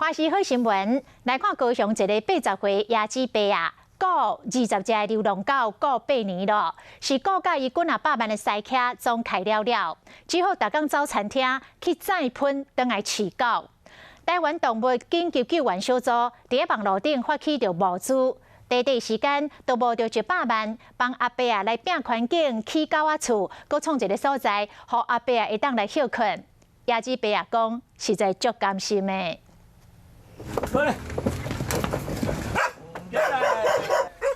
華視好新聞來看高雄一个80歲椰子伯啊，顧20隻流浪狗顧8年咯，是顧甲伊幾若百萬的私車總開了了，只好逐工走餐廳去載噴轉來飼狗。台灣動物緊急救援小組佇網路頂發起著募資，短短時間就募著100萬，幫阿伯啊來摒環境、起狗仔厝，閣創一个所在，予阿伯啊會當來歇睏。椰子伯啊講，實在足甘心的。過來。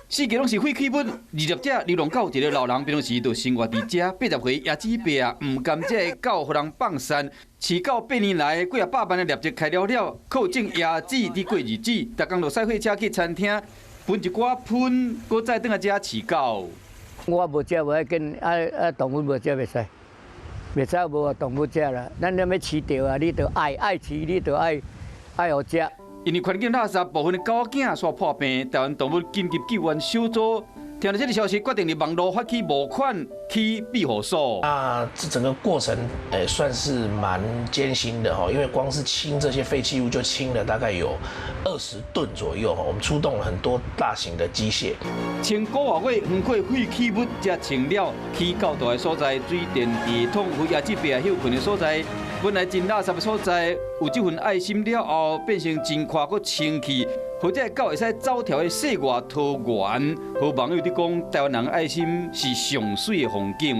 四界攏是廢棄物，20隻流浪狗，一个老人平常時就生活佇遮。80歲椰子伯啊，毋甘這个狗予人放散，飼狗8年來幾仔百萬的業績開了了，靠種椰子佇過日子，逐工就駛貨車去餐廳分一寡噴，閣再轉來遮飼狗。我無食無要緊，啊啊動物無食袂使，袂使無動物食啦。咱欲飼著啊，你著愛愛飼，你著愛愛予食。因為環境垃圾，部分的狗仔煞破病。台灣動物緊急救援小組聽著這个消息，決定佇網路發起募款起庇護所。啊，這整個過程，算是蠻艱辛的哈，因為光是清這些廢棄物就清了大概有20噸左右，我們出動了很多大型的機械。前個外月，橫跨廢棄物才清了，起較大的所在，水電系統予椰子伯歇睏的所在。本來真垃圾的所在，有這份愛心了後，變成真寬閣清氣，予這个狗會使走跳的世外桃源。予網友佇講，台灣人愛心是上媠的風景。